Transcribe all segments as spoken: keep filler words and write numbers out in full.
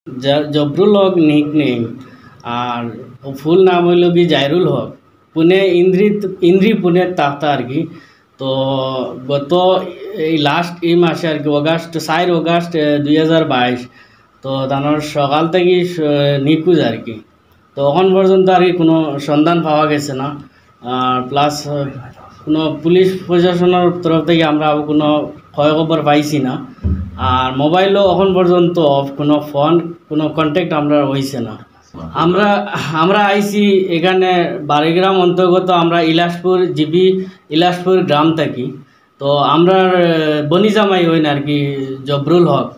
জা-, জবরুল হক nick name, আর ফুল নাম হইল কি জাইরুল হক। পুনে ইন্দ্রি, ইন্দ্রি পুনে থাকতা আর কি। তো গত এই লাস্ট এই মাসে আর কি, অগাস্ট, চার অগাস্ট, এ, দুই হাজার বাইশ, তো তানর সকাল থাকি স-, নিখোঁজ আর কি। তো এখন পর্যন্ত আর কি কোনো সন্ধান পাওয়া গেছে না। আর প্লাস কোনো পুলিশ প্রশাসনের তরফ থেকে আমরা কোনো খয় খবর পাইছি না। আর মোবাইলও এখন পর্যন্ত অফ, কোনো ফোন, কোনো কন্ট্যাক্ট আমরা হইছে না। আমরা, আমরা আইছি এখানে বারোগ্রাম অন্তর্গত, আমরা ইলাসপুর জিবি, ইলাসপুর গ্রাম থাকি। তো আমরার, আহ, বনি জামাই হইন আর কি, জবরুল হক।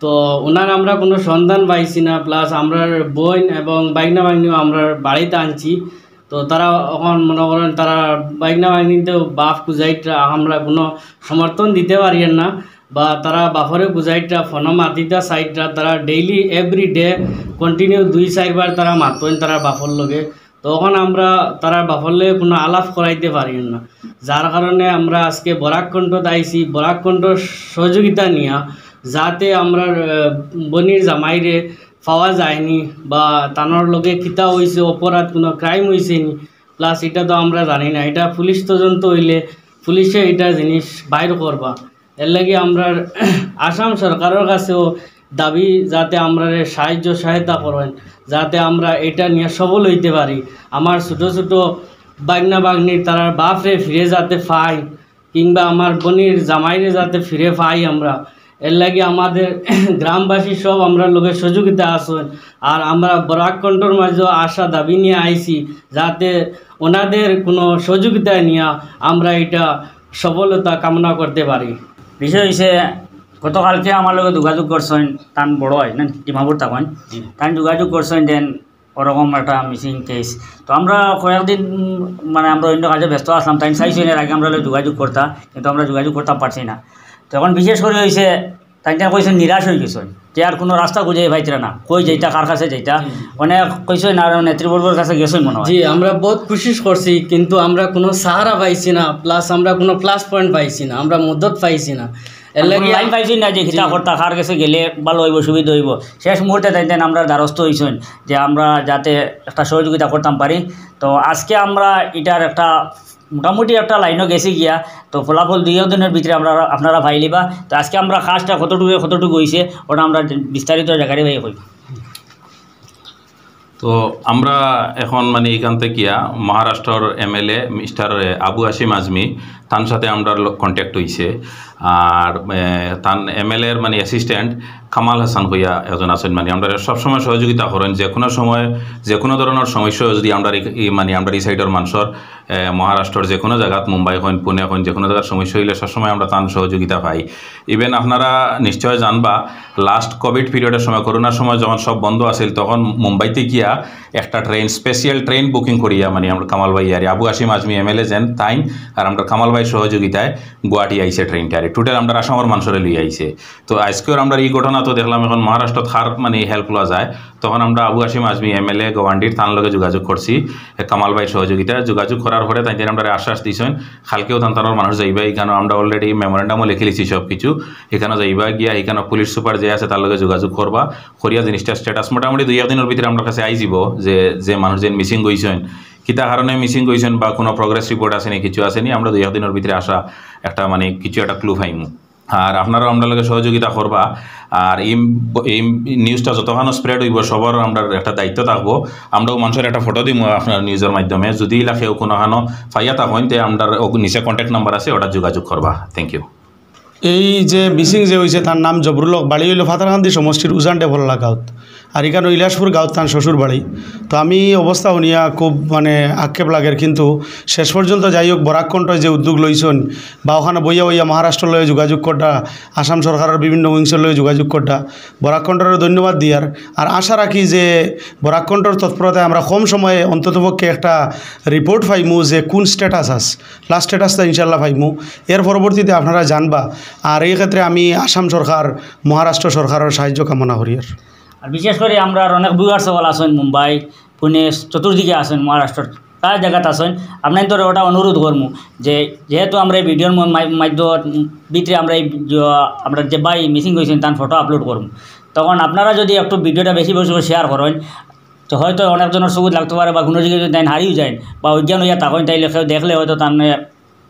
তো ওনার আমরা কোনো সন্ধান পাইছি না, প্লাস আমরার বোন এবং বাইগনা বাইগনিও আমরার বাড়িত আনছি। তো তারা এখন মনে করেন তারা বাইগনা বাইগনিতে বাফ খুজাইতরা, আমরা কোনো সমর্থন দিতে পারিয়ার না, বা তারা বাফরে খুজাইতরা, ফোনো মাতিতা চাইতরা, তারা ডেইলি এভরি ডে কন্টিনিউ দুই চাইরবার তারা মাতইন তারা বাফর লগে। তখন আমরা তারা বাফর লগে কোনো আলাপ করাইতে পারিয়ার না, যার কারণে আমরা আজকে বরাক কণ্ঠত আইছি, বরাক কণ্ঠর সহযোগিতা নিয়া, যাতে আমরার, আহ, বনির জামাইরে পাওয়া যায়নি বা তানর লগে কিতা হইছে, অপরাধ কোনো ক্রাইম হইছে নি, প্লাস এটা তো আমরা জানি না, এটা পুলিশ তদন্ত হইলে পুলিশে এটা জিনিস বাইর করবা। এর লাগি আমরার আসাম সরকারের কাছেও দাবি যাতে আমরারে সাহায্য সহায়তা করেন, যাতে আমরা এটা নিয়ে সবল হইতে পারি। আমার ছোট ছোট বাগনা বাগনির তারার বাফরে ফিরে যাতে পাই, কিংবা আমার বনির জামাইরে যাতে ফিরে পাই আমরা। এর লাগি আমাদের গ্রামবাসী সব আমরার লগে সহযোগিতা আছেন। আর আমরা বরাক কণ্ঠর মাঝে আশা দাবি নিয়ে আইছি যাতে ওনাদের কোনো সহযোগিতা নিয়ে আমরা এটা সফলতা কামনা করতে পারি। বিষয় হইছে, গতকালকে আমার লগে যোগাযোগ করছেন, তান বড় হয় না, ডিমাপুর থাকইন, জি। তান যোগাযোগ করছেন, দেন ওরকম একটা মিসিং কেস। তো আমরা কয়েকদিন, উম, মানে আমরা অন্য কাজে ব্যস্ত আসলাম, তাই চাইছেন এর আগে আমরা লগে যোগাযোগ করতা, কিন্তু আমরা যোগাযোগ করতাম পারছি না। তো এখন বিশেষ করে হইছে, তাই তাই কইছেন নিরাশ হয়ে গেছেন যে আর কোনো রাস্তা খুঁজে পাইতরা না, কই যাইতা, কার কাছে যাইতা। হুম। অনেক কইছেন আর নেতৃবর্গর কাছে গেছেন মনে হয়। জি, আমরা বহুত কোশিশ করছি, কিন্তু আমরা কোনো সাহারা পাইছি না, প্লাস আমরা কোনো প্লাস পয়েন্ট পাইছি না, আমরা মদত পাইছি না। এর লাগি লাইন পাইছি না যে কিতা জি। করতা, কার কাছে গেলে ভালো হইব, সুবিধা হইব। শেষ মুহূর্তে তাই তাই আমরা দ্বারস্থ হইছেন যে আমরা যাতে একটা সহযোগিতা করতাম পারি। তো আজকে আমরা এটার একটা মোটামুটি একটা লাইনও গেছি গিয়া। তো ফলাফল দুই এক দিনের ভিতরে আমরা, আপনারা পাইলিবা। তো আজকে আমরা কাজটা কতটুকু, কতটুকু হইছে, ওটা আমরা বিস্তারিত জায়গায় ভাই কইব। তো আমরা এখন মানে এখান থেকে মহারাষ্ট্রর এমএলএ মিস্টার আবু হাসিম আজমি, তার সাথে আমরা কন্ট্যাক্ট হইছে। আর, এ, তান এমএলএর মানে অ্যাসিস্ট্যান্ট কামাল হাসান কইয়া একজন আছেন, মানে আমরা সবসময় সহযোগিতা করেন, যে কোনো সময়, যে কোনো ধরনের সমস্যা যদি আমরা এই, এই, মানে আমরা এই সাইডের মানুষের, এ, মহারাষ্ট্রর যে কোনো জায়গাত, মুম্বাই হইন, পুনে হইন, যে কোনো জায়গার সমস্যা হইলে সবসময় আমরা তান সহযোগিতা পাই। ইভেন আপনারা নিশ্চয় জানবা, লাস্ট কোভিড পিরিয়ডের সময়, করোনার সময় যখন সব বন্ধ আছিল, তখন মুম্বাইতে গিয়া একটা ট্রেন, স্পেশাল ট্রেন বুকিং করিয়া, মানে আমরা কামাল ভাই আর আবু হাসিম আজমি এমএলএ যেন তাইন, আর আমরা কামাল ভাই সহযোগিতায় গুয়াহাটি আইছে ট্রেনটা, আর টোটাল আমরা আসামর মানুষরে লই আইছে। তো আজকের আমরা এই ঘটনা তো দেখলাম, এখন মহারাষ্ট্রত কার মানে হেল্প লওয়া যায়, তখন আমরা আবু হাসিম আজমি এমএলএ গওয়ান্ডির তান লগে যোগাযোগ করছি, এ, কামাল ভাইর সহযোগিতায়। যোগাযোগ করার পরে তাই আমরা আশ্বাস দিছেন, কালকেও তান তানোর মানুষ যাইবা। এখানে আমরা অলরেডি মেমোরেন্ডামও লিখে লিছি সব কিছু। এখানে যাইবা, গিয়া এখানে পুলিশ সুপার যে আছে তার লগে যোগাযোগ করবা, করিয়া জিনিসটা স্ট্যাটাস মোটামুটি দুই এক দিনের ভিতরে আমার কাছে আই যাব যে, যে মানুষ যেন মিসিং হইছেন, কিতা কারণে মিসিং হইছেন বা কোনো প্রোগ্রেস রিপোর্ট আছে নি, কিছু আছে নি, আমরা দুই এক দিনের ভিতরে আশা একটা মানে কিছু একটা ক্লু পাইমু। আর আপনারাও আমরা লগে সহযোগিতা করবা। আর এই, এই নিউজটা যতখানো স্প্রেড হইব, সবার আমরা একটা দায়িত্ব থাকবো। আমরাও মানুষের একটা ফটো দিমু আপনার নিউজের মাধ্যমে। যদি ইলা কেউ কোনো খানো পাইয়া থাকইন, তে আমরা নিচে কন্ট্যাক্ট নাম্বার আছে, ওটা যোগাযোগ করবা। Thank you. এই যে মিসিং যে হইছে, তার নাম জবরুল হক, বাড়ি হইল ফাতারকান্দি সমষ্টির উজান ডেভরলা গাঁওত, আর এখানে ইলাসপুর গাঁওত তার শ্বশুর বাড়ি। তো আমি অবস্থা শুনিয়া খুব মানে আক্ষেপ লাগের, কিন্তু শেষ পর্যন্ত যাই হোক, বরাক কণ্ঠ যে উদ্যোগ লইছন বা ওখানে বইয়া বইয়া মহারাষ্ট্র লয়ে যোগাযোগ করটা, আসাম সরকারের বিভিন্ন উইংসের লয়ে যোগাযোগ করটা, বরাক কণ্ঠরে ধন্যবাদ দিয়ার। আর আশা রাখি যে বরাক কণ্ঠর তৎপরতায় আমরা কম সময়ে অন্ততপক্ষে একটা রিপোর্ট পাইমু যে কোন স্ট্যাটাস আস, লাস্ট স্ট্যাটাসটা ইনশাল্লাহ পাইমু। এর পরবর্তীতে আপনারা জানবা। আর এই ক্ষেত্রে আমি আসাম সরকার, মহারাষ্ট্র সরকারের সাহায্য কামনা করি। আর আর বিশেষ করে আমরা অনেক ভিউয়ার্স সকল আছেন মুম্বাই, পুনে, চতুর্দিকে আছেন মহারাষ্ট্রর, প্রায় জায়গাত আছেন। আপনার তো ওটা অনুরোধ করমু যে যেহেতু আমরা এই ভিডিওর ম-, মাই-, মাধ্য-, ভিতরে আমরা এই যে, আমরা যে ভাই মিসিং হয়েছেন তার ফটো আপলোড করমু, তখন আপনারা যদি একটু ভিডিওটা বেশি বেশি করে শেয়ার করেন, তো হয়তো অনেকজনের চকুত লাগতে পারে বা কোনো জায়গায় যদি তাইন হারিয়ে যায় বা অজ্ঞান হইয়া থাকেন, তাইলে কেউ দেখলে হয়তো তার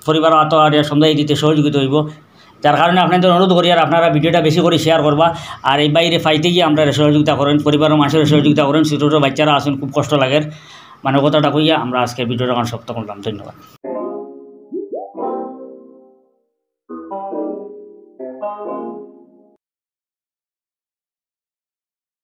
পরিবার অত আর সমঝাই দিতে সহযোগিতা হইব। যার কারণে আপনাদের অনুরোধ করি আর আপনারা ভিডিওটা বেশি করে শেয়ার করবা। আর এই বাইরে পাইতে গিয়ে আমরা সহযোগিতা করেন, পরিবারের মানুষের সহযোগিতা করেন, ছোটো ছোটো বাচ্চারা আছেন, খুব কষ্ট লাগে, মানে কথাটা কইয়া আমরা আজকে ভিডিওটা এখন সমাপ্ত করলাম। ধন্যবাদ।